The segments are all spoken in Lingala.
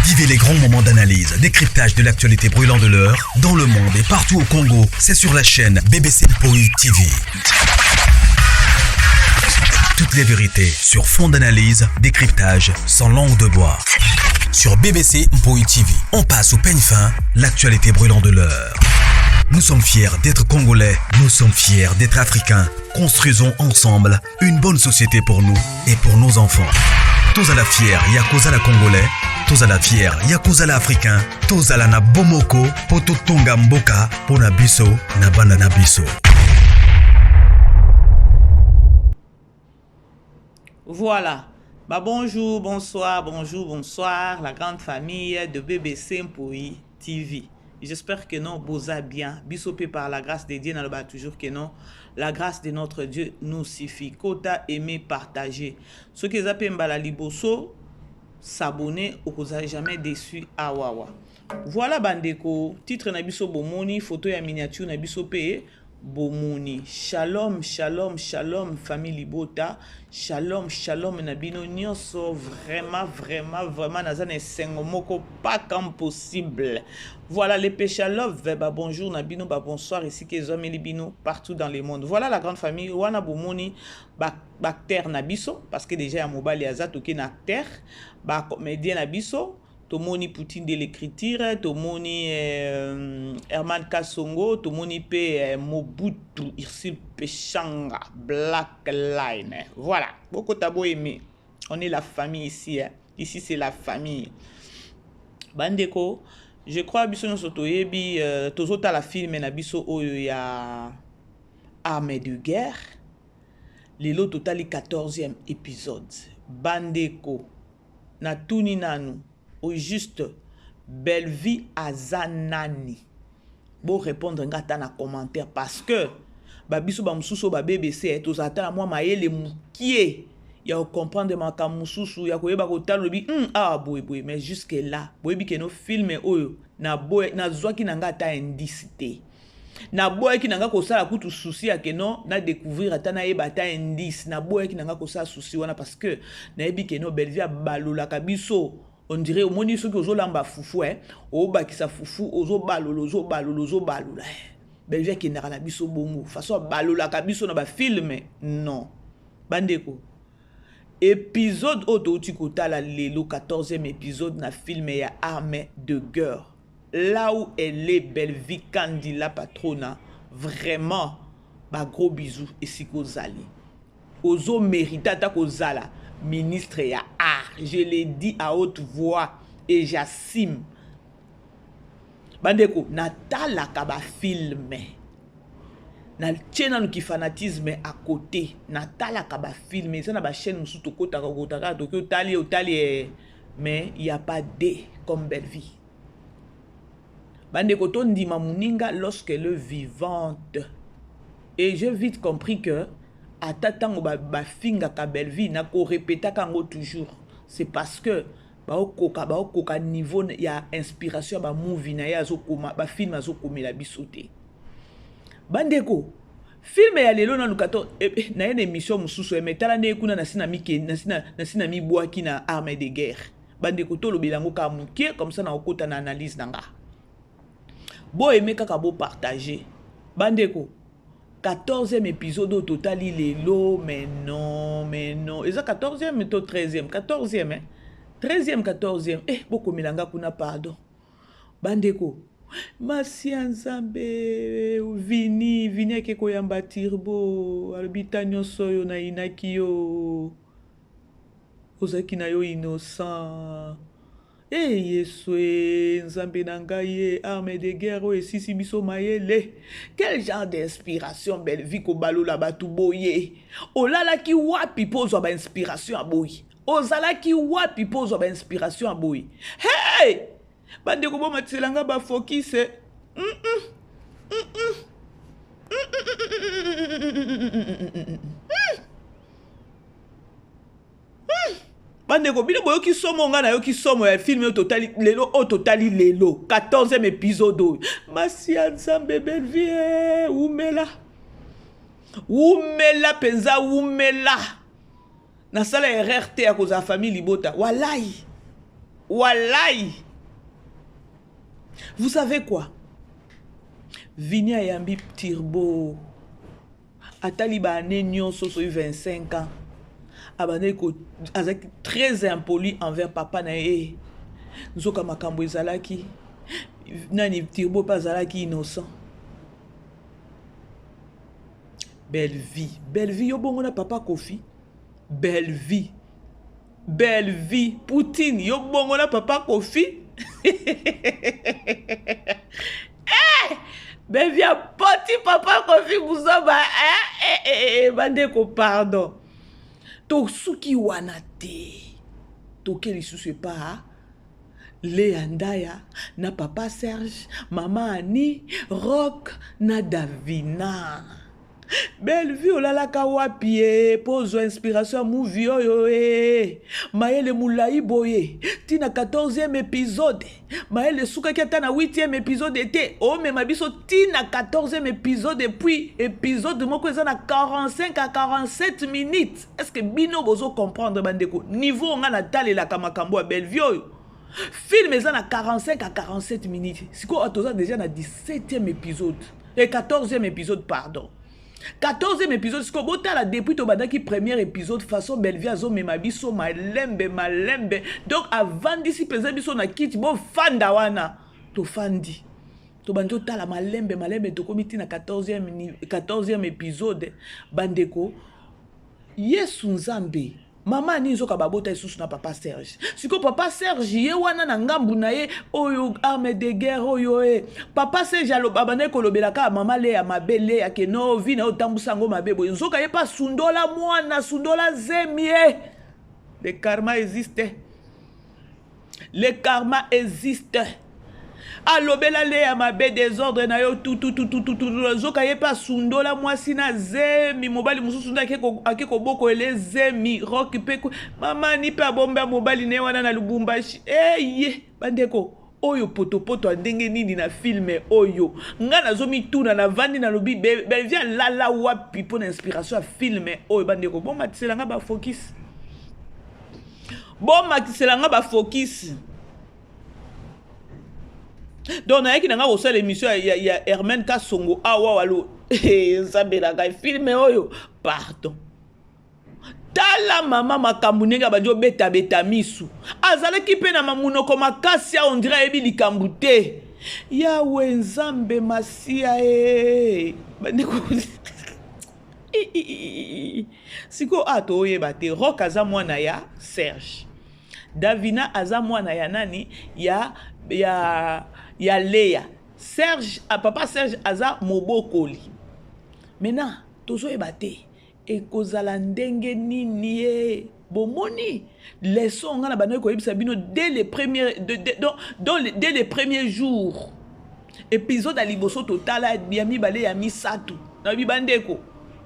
Vivez les grands moments d'analyse, décryptage de l'actualité brûlante de l'heure, dans le monde et partout au Congo. C'est sur la chaîne BBC Mpoi TV. Toutes les vérités sur fond d'analyse, décryptage, sans langue de bois. Sur BBC Mpoi TV, on passe au peigne fin l'actualité brûlante de l'heure. Nous sommes fiers d'être Congolais, nous sommes fiers d'être Africains. Construisons ensemble une bonne société pour nous et pour nos enfants. Tozala fier ya kozala Congolais, tozala fier ya kozala Africain, tozala na bomoko po totonga mboka po na biso na bana na biso. Voilà. Bah bonjour, bonsoir, bonjour, bonsoir, la grande famille de BBC Mpoi TV. J'espère que non, boza bien. Biso pe par la grâce de Dieu, naloba toujours que non. La grâce de notre Dieu nous suffit. Kota, aimer, partager. Soki eza pe mbala liboso, s'abonner, okozala jamais déçu awawa. Voilà bandeko, titre na biso bomoni, photo ya miniature na biso pe bomoni. Shalom, shalom, shalom famille libota. Shalom, shalom na bino nyonso, vraiment, vraiment, vraiment naza na esengo moko pas comme possible. Voilà les péchalove, ba bonjour na bino, ba bonsoir esika ezwameli bino partout dans le monde. Voilà la grande famille wana bomoni ba acteur na biso parce que déjà ya mobali aza toke na acteur, ba comédien na biso. Tomoni Poutine de l'écriture, tomoni Herman Kasongo, tomoni pe Mobutu Ursule Peshanga, Black Line. Voilà, beaucoup tabo aimé. On est la famille ici, hein. Ici c'est la famille. Bandeko, je crois biso nyonso toyebi tozotala film na biso oyo ya Armée de guerre. Lelo totali 14e épisode. Bandeko, natuni nanu au juste Bellevue aza nani? Bo répondre nga ata na commentaire parce que ba biso ba mususu ba BBC tozala ata na mwa mayele mukie ya comprendre makambo mususu ya koyeba kotala lobi ah boye boye, mais jusque là boyebi ke no film oyo na boye nazwaki na nga ata indice te. Naboyaki na nga kosala kutu souci ya ke non na découvrir ata nayeba ata indice, naboyaki na nga kosala souci wana parce que nayebi ke no Bellevue abalolaka biso. On dirait omoni soki ozolamba fufu, obakisa fufu, ozobalola, ozobalola, ozobalola. Bellevue akendaka na biso bongo, façon abalolaka biso na ba film. Non. Bandeko, épisode oyo touti kotala lelo 14e épisode na film ya Armée de guerre. Là où elle est, Bellevue Kandi la patrona, vraiment, ba gros bisous esika ozali. Ozo mérite ata kozala ministre ya art. Je l'ai dit à haute voix et j'assume. Bandeko, natalaka ba film. Na tie nanu ki fanatisme à côté. Natalaka ba film, eza na ba chaîne mosusu tokotaka kotaka toki otali otali, mais il y a pas D comme Bellevue. Bandeko tondima moninga lorsqu'elle est vivante. Et j'ai vite compris que ata tango ba fingaka Bellevue na ko répétaka yango toujours. C'est parce que ba okoka niveau ya inspiration ba movie na ye azokoma, ba film azokomela biso te. Bandeko, film ya lelo na lukato, na ye na émission mosusu, mais tala nde kuna na sina mike, na sina, na sina mibwaki na armée de guerre. Bandeko tolobela yango kaka moke, comme ça na okota na analyse na nga. Bo aimer kaka bo partager. Bandeko, 14e épisode au total il est low, mais non, mais non. Eza 14e to 13e, 14e, hein? 13e, 14e. Boko melanga kuna pardon. Bandeko, Masi Nzambe, Vini, Vini ake koyamba Turbo, alobi ta nyonso oyo na inaki yo. Ozalaki na yo innocent. Yesu, Nzambe na ngai, armée de guerre oyo esisi biso mayele. Quel genre d'inspiration Bellevue kobalola bato boye? Olalaki wapi mpo ozwa ba inspiration ya boye? Ozalaki wapi mpo ozwa ba inspiration ya boye? Hey! Bandeko bomatisela nga ba focus. Bandeko bino boyoki somo, nga nayoki somo ya film oyo totali lelo, oyo totali lelo 14e épisode oyo. Masi ya Nzambe Bellevue, umela. Umela penza, umela. Nasala erreur te ya kozala famille libota. Wallahi. Walai. Vous savez quoi? Vini ayambi Turbo. Atali ba année nyonso soki 25 ans. Abandaki ko azalaki très impoli envers papa na ye. Nzoka makambo ezalaki nani Turbo pe azalaki innocent. Belle vie, belle vie yo bongo na papa Kofi. Belle vie. Belle vie Poutine yo bongo na papa Kofi. Eh! Belle vie apoti papa Kofi buzoba eh, eh, eh, eh, bandeko pardon. Tosuki wana te. Toke lisusu epa Lea Ndaya na papa Serge, mama Annie, Rock na Davina. Bellevue olalaka wapi e mpo ozwa inspiration ya movie oyo e mayele molai boye ti na 14e episode mayele esukaki ata na 8e episode te omema biso ti na 14e episode epuis episode moko eza na 45 à 47 minutes est ce que bino bozo comprendre bandeko niveau nga natalelaka makambo ya Bellevue oyo film eza na 45 à 47 minutes sikoyo toza déjà na 17e épisode et 14e épisode pardon 14e épisode sikoyo botala depuis tobandaki premier épisode façon Bellevue azomema biso malembe malembe donc avandisi mpenza biso na kiti bofanda wana tofandi tobandi otala malembe malembe tokomi ti na 14e épisode bandeko Yesu Nzambe mama ani nzoka babota lisusu na papa Serge sikoyo papa Serge ye wana na ngambu na ye oyo arme de guerre oyo e papa Serge abandaki kolobela kaka mama Lea mabe Lea ke no vi na yo otambusa yango mabe boye nzoka ye mpe asundola mwana asundola zemi e le karma existe. Le karma existe. Alobela Lea mabe desordre na yo tututututu nzoka ye mpe asundola mwasi na zemi mobali mosusu nde ake kobokolela zemi rock mpe mama ni mpe abomba mobali na ye wana na Lubumbashi eye bandeko oyo potopoto ya ndenge nini na filme oyo nga nazomituna navandi nalobi Bellevue alala wapi mpo na inspiration ya filme oyo bandeko bomatisela nga bafokisi bomatisela nga bafokisi donc nayaki na nga kosala émission ya, ya, ya Hermaine Kasongo awa walo nzambe na ngai filme oyo pardon tala mama makambo ndenge abandi obetabeta misu azalaki mpe na mamunoko makasi a ondire ayebi likambo te yawe nzambe masiya e bandeko sikoyo a toyeba te Rock aza mwana ya Serge Davina aza mwana ya nani ya, ya, ya Lea Serge papa Serge aza mobokoli maintenant tozoyeba te ekozala ndenge nini ye bomoni leçon nga na bandaki koyebisa bino dès le premier de, de, donc, donc, dès le premier jour épisode ya liboso totala ya mibale ya misato nayebi bandeko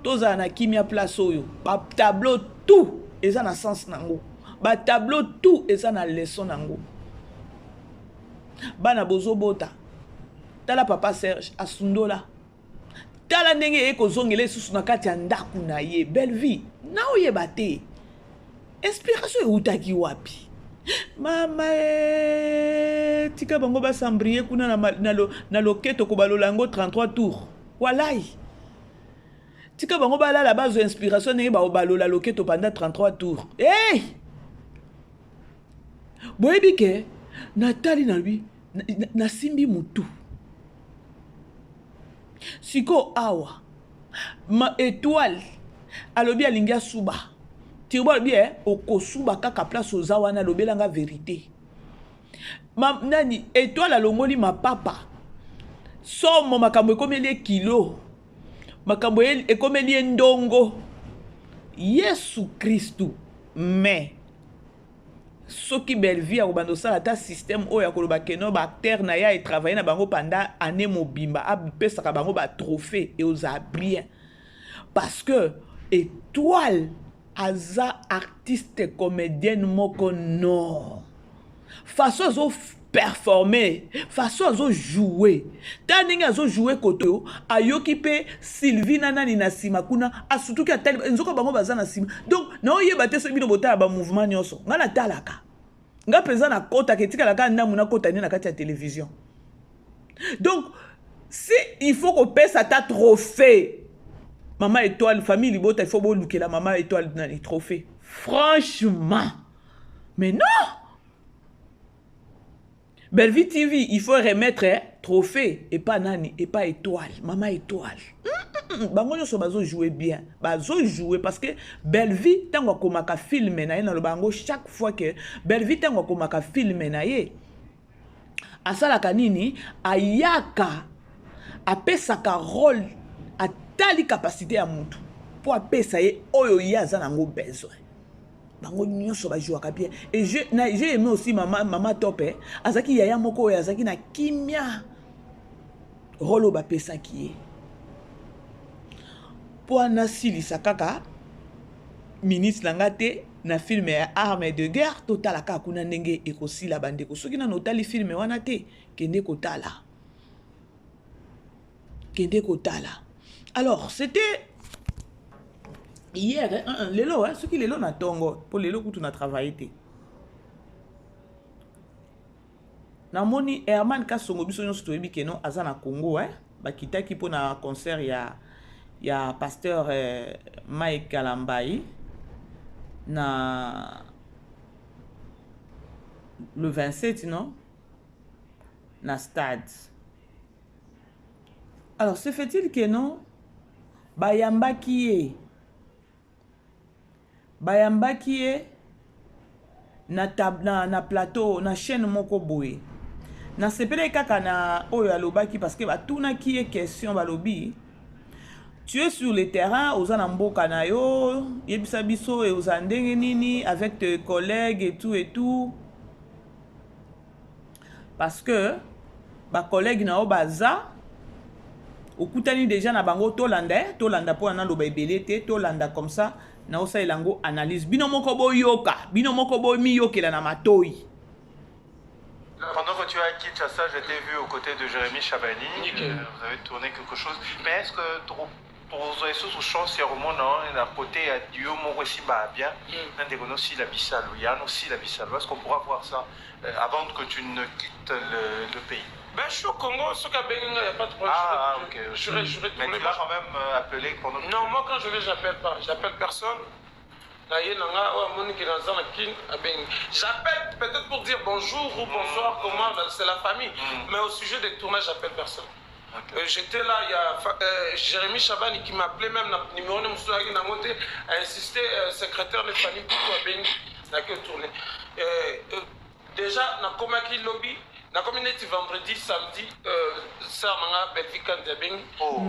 tozala na kimia place oyo batableau tout eza na sens nango batableau tout eza na leçon nango bana bozobota tala papa Serge asundola tala ndenge eye kozongela lisusu na kati ya ndako na ye Bellevue na oyeba te inspiration eutaki wapi mama e tika bango basambrie kuna na, na, lo, na loketo kobalola yango 33 tour walai tika bango balala bazwa inspiration ndenge bakobalola loketo pendant 33 tour hey! Boyebi ke natali nalobi nasimbi mutu sikoyo awa ma étoile alobi alingi asuba Turbo alobi eh, okosuba kaka place oza wana alobelanga verité ma, nani étoile alongoli mapapa somo makambo ekomeli ye kilo makambo ekomeli ye ndongo Yesu Kristu mais soki Bellevue akobanda osala ata système oyo akoloba keno baacteur na ye aetravaille na bango pendant année mobimba apesaka bango batrophée eozala bien parce que étoile aza artiste comédienne moko non façon azo performer façon azojoue tala ndenge azojoue kote oyo ayoki mpe Sylvie na nani na nsima kuna asutuki atali nzoka bango baza na nsima donc naoyeba te soki bino botala bamouvement nyonso ngai natalaka. Nga mpenza nakotaka, etikala kaka ndambu nakota nde na kati ya télévision. Donc si il faut kopesa ata trophée Mama Étoile, famille libota, il faut bolukela Mama Étoile nani trophée, franchement. Mais non, Bellevue TV, il faut remettre eh, trophée et pas nani et pas Étoile, Mama Étoile. Bango nyonso bazojouer bien, bazojouer parce que Bellevue, ntango akomaka film na ye, naloba yango chaque fois que Bellevue, ntango akomaka film na ye, asalaka nini? Ayaka, apesaka rôle, atali capacité ya mutu mpo apesa ye oyo ye aza nango besoin. Bango nyonso bajouaka bien et j'ai aimé aussi mama Top, eh, azalaki yaya moko oyo azalaki na kimia, rôle oyo bapesaki ye mpo anasilisa kaka ministre na nga te na film ya Arme de guerre. Totala kaka kuna ndenge ekosila. Bandeko, soki nano otali film wana te, kende kotala, kende kotala. Alors c'était hier, hein, lelo, hein, soki lelo na ntongo, mpo lelo kutu na travaille te, namoni Herman Kasongo. Biso nyonso toyebi que non, aza na Congo, hein? Bakitaki mpona concert ya pasteur Mike Kalambai na le 27, non, na stade. Alors se fait-il que non, bayambaki ye na plateau na chaîne moko boye. Nasepelaki kaka na oyo alobaki, parce que batunaki ye question, balobi: "Tu es sur le terrain, oza na mboka na yo, yebisa biso oza ndenge nini avec tes collègues et tout et tout, parce que bacollègue na yo baza, okutani déjà na bango." Tolanda, tolanda mpona naloba ebele te. Tolanda comme ça naosalela yango analyse. Bino moko boyoka, bino moko bomiyokela na matoi. Pendant que tu es à Kinshasa, je t'ai vu aux côtés de Jérémy Chabani. Vous avez tourné quelque chose. Mais est-ce que pour sous chance ya komona na côté ya duo moko esimba bien na ndeko nosila bisalo ya nosila bisalo, est-ce qu'on pourra voir ça avant que tu ne quittes le pays? Ben, je suis au Congo, ce qu'a il n'y a pas de problème. Ah, ok. Je Mais tu l'as quand même appelé pendant que Non, moi quand je vais, j'appelle pas. J'appelle personne. J'appelle peut-être pour dire bonjour ou bonsoir, comment, c'est la famille. Mais au sujet des tournages, j'appelle personne. J'étais là, il y a Jérémy Chabani qui m'appelait même, numéro de monté, a insisté, secrétaire de famille, pour abengi, n'a que tourné. Déjà, nakomaki lobi, nakomi neti vendredi, samedi, sœur na nga Belvi Kandi abengi. Oh.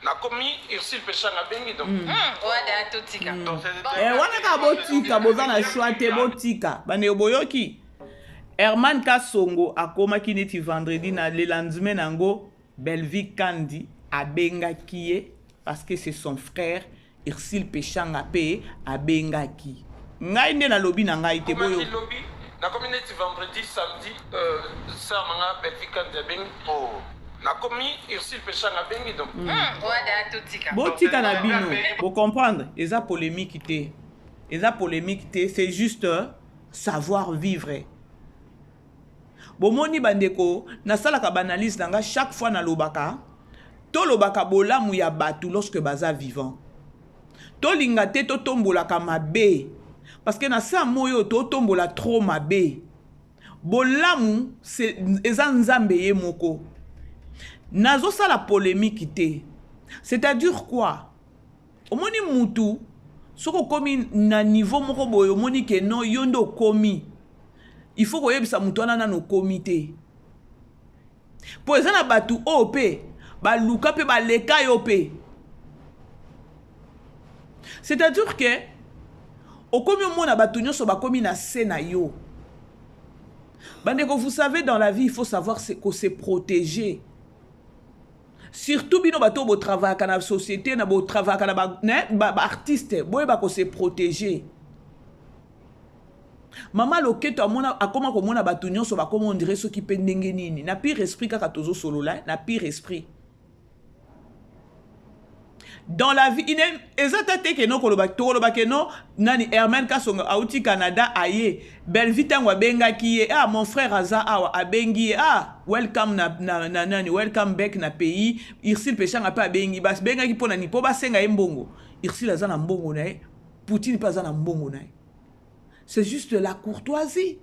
Nakomi, Ursule Peshanga abengi, donc. Wana totika. Wana kaka botika, boza na choix te, botika. Bandeko, boyoki Herman Kasongo akomaki neti vendredi, na le lendemain nango Belvi Kandi abengaki ye parce que c'est son frère. Ursule Peshanga mpe abengaki ngai, nde nalobi na ngai te. Boyo lobi, nakomi neti vendredi, samedi, sœur na nga Belvi Kandi abengi. Oh. Nakomi, Ursule Peshanga abengi, donc. Wana totika. Botika na bino, bocomprendre, eza polémique te, eza polémique te, c'est juste savoir vivre. Bomoni bandeko, nasalaka baanalyse na nga chaque fois, nalobaka, tolobaka bolamu ya bato lorsque baza vivant. Tolinga te totombolaka mabe, parce que na se ya moi oyo totombola trop mabe. Bolamu eza Nzambe ye moko. Nazosala polémique te. C'est-à-dire quoi? Omoni mutu, soki okomi na niveau moko boye, omoni que non, yo nde okomi, il faut koyebisa motu wana nano okomi te, mpo eza na bato oyo mpe baluka mpe baleka yo mpe. C'est-à-dire que okomi, omona bato nyonso bakomi na se na yo. Bandeko, vous savez, dans la vie, il faut savoir ko se protéger, surtout bino bato oyo botravaillaka na société, na botravaillaka na baartiste, boyeba ko se protéger. Mama Loketo amona, akoma komona bato nyonso bakoma, on dirait soki mpe ndenge nini. Na pire esprit kaka tozosolola, na pire esprit. Dans la vie, eza ta te que no koloba, tokoloba que no nani Herman Kasongo auti Canada aye. Bellevue ntango abengaki ye, ah mon frère aza awa, abengi ye, ah welcome na nani, welcome back na pays. Ursule Peshanga mpe abengi, bengaki mpo na nini? Mpo basenga ye mbongo. Ursule aza na mbongo na ye, Poutine mpe aza na mbongo na ye. C'est juste la courtoisie,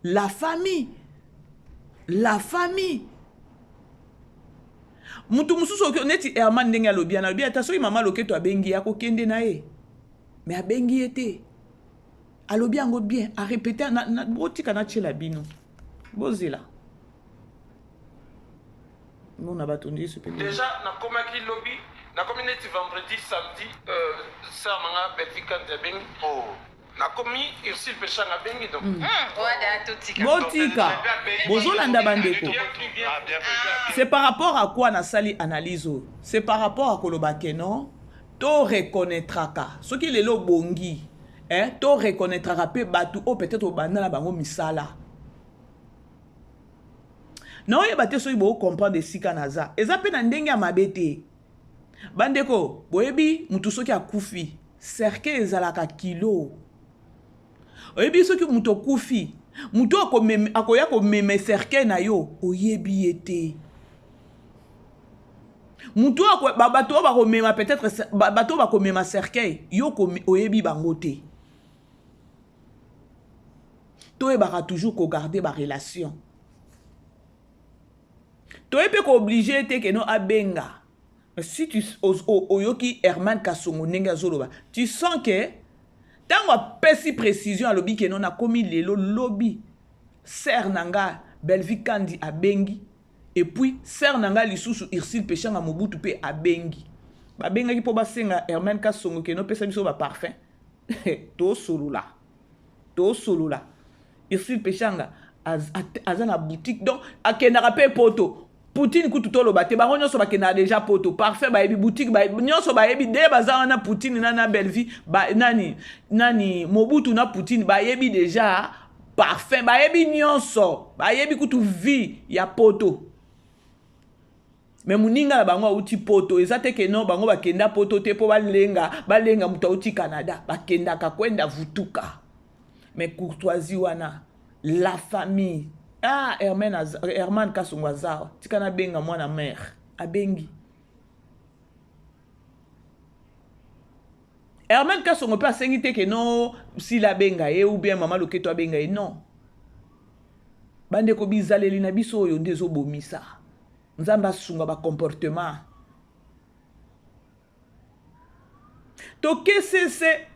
la famille, la famille. Mutu mosusu neti Herman ndenge alobi, alobi ata soki mama Loketo abengi ye, akokende na ye, mais abengi ye te. Alobi yango bien, arépété. Botika natiela bino, bozela mona bato ndiso pe. Déjà nakomaki lobi, nakomi neti vendredi, samedi, sœur na nga Belvi Kandi abengi. Oh. Nakomi, Ursule Peshanga abengi, donc Wada totika. Botika, bozolanda bandeko. Ah, bien fait. C'est par rapport à quoi nasali analyse oyo? C'est par rapport à koloba ke non, to reconnaîtraka soki lelo obongi, eh, to reconnaîtraka mpe bato oyo peut-être obanda na bango misala. Naoyeba te soki bocomprendre esika naza. Eza mpe na ndenge ya mabe te, bandeko. Boyebi mutu soki akufi, cercueil ezalaka kilo. Oyebi soki moto okufi, moto akoya komema cercueil na yo, oyebi ye te. Motu, bato oyo bakomema, peut-être bato oyo bakomema cercueil yo, oyebi bango te. Toyebaka toujours kogarder barelation. Toyebi mpe koobliger te que no abenga. Si tu oyoki Herman Kasongo ndenge azoloba, tu sens que ntango apesi précision, alobi que no, nakomi lelo, lobi sœur na nga Belvi Kandi abengi, et puis sœur na nga lisusu Ursule Peshanga Mobutu mpe abengi. Babengaki mpo basenga Herman Kasongo que no, opesa biso baparfum. Tosolola, tosolola. Ursule Peshanga aza na boutique, donc akendaka mpe poto. Poutine kutu toloba te, bango nyonso bakendaka déjà poto. Parfait, bayebi boutique nyonso, bayebi nde baza wana. Poutine na Bellevie ba, nani nani, Mobutu na Poutine bayebi déjà parfum, bayebi nyonso, bayebi kutu vie ya poto. Mais moninga na bango auti poto, eza te que no bango bakenda poto te mpo balenga, balenga moto auti Canada. Bakendaka kwenda vutuka, mais courtoisie wana, la famille. Ah, Herman Kasongo aza, tika nabenga mwana mare. Abengi Herman Kasongo mpe asengi te que no sila abenga ye ou bien mama Loketo abenga ye. Non, bandeko, bizaleli na biso oyo nde ezobomisa. Nzambe asunga bacomportement tokesese.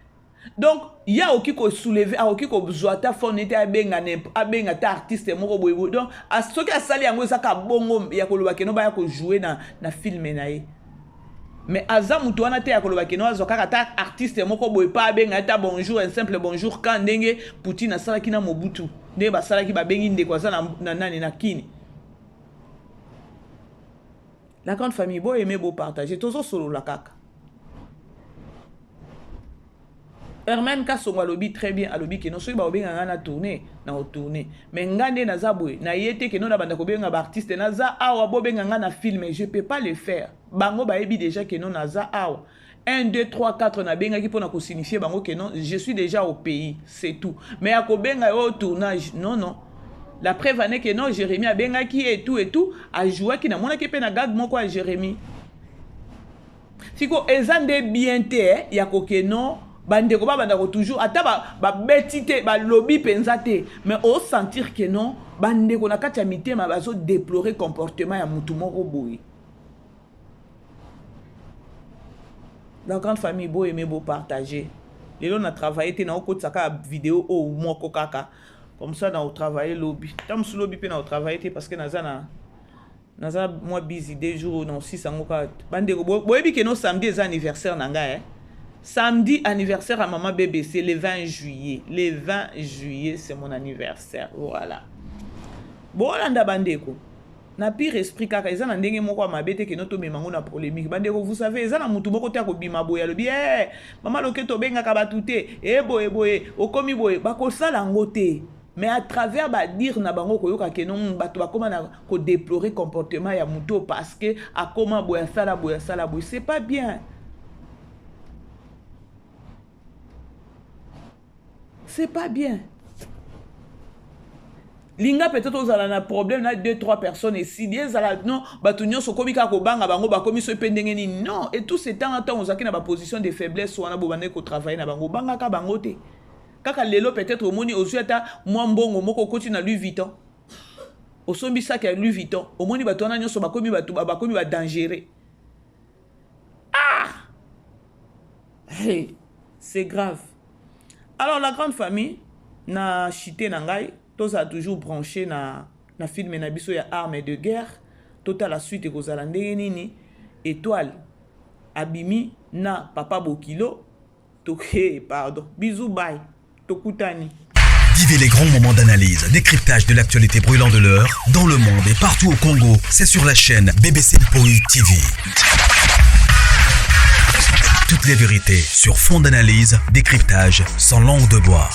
Donc ye akoki kosoulever, akoki kozwa ata phone ete abenga, abenga ata artiste moko boye. Donc soki asali yango, eza kaka bongo ya koloba que no baya kojouer na film na ye. Mais aza motu wana te ya koloba que no azwa kaka ata artiste moko boye pa abenga ata bonjour, un simple bonjour, quand ndenge Poutine asalaki na Mobutu, ndenge basalaki, babengi ndeko aza na nani, na Kini. La grande famille, boaimer, bopartager, tozosolola kaka. Herman Kasongo alobi très bien, alobi que no, soki bakobenga ngai na tourne, na otourne. Mais ngai nde naza boye, na ye te que no na banda kobenga baartiste, naza awa, bobenga ngai na film, je peux pas le faire. Bango bayebi déjà que no, naza awa. 1 2 3 4, nabengaki mpona kosignifie bango que non, je suis déjà au pays, c'est tout. Mais akobenga yo tournage, non, non. La preuve ane que non, Jérémie abengaki et tout et tout, ajouaki, namonaki mpe na gag moko ya Jérémie. Siko eza nde bien te, eh, ya koke non, bandeko babanda ko toujours ata babeti te, balobi mpenza te, mais osentir que non, bandeko na kati ya mitema bazodéplorer comportement ya mutu moko boye. La grande famille, boaimer, bopartager. Lelo na travaille te, naokotisa kaka video oyo moko kaka comme ça. Na otravaille lobi, ta mosu lobi mpe na otravaille te, parce que naza mwa busy 2 jours na osisa yango kaka. Bandeko, boyebi que no samedi eza anniversaire na ngai, eh? Samedi anniversaire à maman BBC, le 20 juillet. Le 20 juillet, c'est mon anniversaire, voilà. Bolanda bandeko na pire esprit kaka, eza na ndenge moko ya mabe te que no tomema yango na polémique. Bandeko, vous savez, eza na mutu moko te akobima boye, alobi e mama Loketo obengaka bato te, e boye boye, okomi boye, bakosala yango te. Mais à travers badire na bango, koyoka que no bato bakóma na kodéplorer comportement ya moto parce que akóma boye, asala boye, asala boye, c'est pas bien. C'est pas bien. Linga peut-être ozala na problème na 2 3 personnes, esili, ezala non, bato nyonso okomi kaka kobanga bango, bakomi so mpe ndenge nini. Non, et tout ce temps, ntango ozalaki na baposition de faiblesse wana, bobandaki kotravaille na bango, obangaka bango te. Kaka lelo peut-être omoni ozwi ata mwa mbongo moko, okoti na Louis Vuitton, osombi saki ya Louis Vuitton, omoni bato wana nyonso bakomi bato, bakomi badangereux. Ah hey, c'est grave. Alors la grande famille, na chite na ngai, tozala toujours branché na film na biso ya Arme de guerre. Totala suite ekozala ndenge nini. Étoile abimi na papa bokilo toke. Pardon, bisous, bye, tokutani. Vivez les grands moments d'analyse, décryptage de l'actualité brûlante de l'heure, dans le monde et partout au Congo. C'est sur la chaîne BBC Mpoi TV. Toutes les vérités sur fond d'analyse, décryptage, sans langue de bois.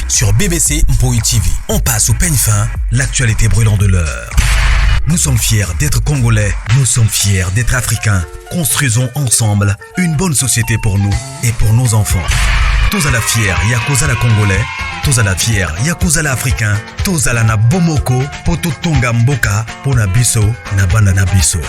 Sur BBC Mpoi TV, on passe au peigne fin l'actualité brûlante de l'heure. Nous sommes fiers d'être Congolais, nous sommes fiers d'être Africains. Construisons ensemble une bonne société pour nous et pour nos enfants. Tozala fier ya kozala Congolais, tozala fier ya kozala Africain, tozala na bomoko po totonga mboka mpo na biso na bana na biso.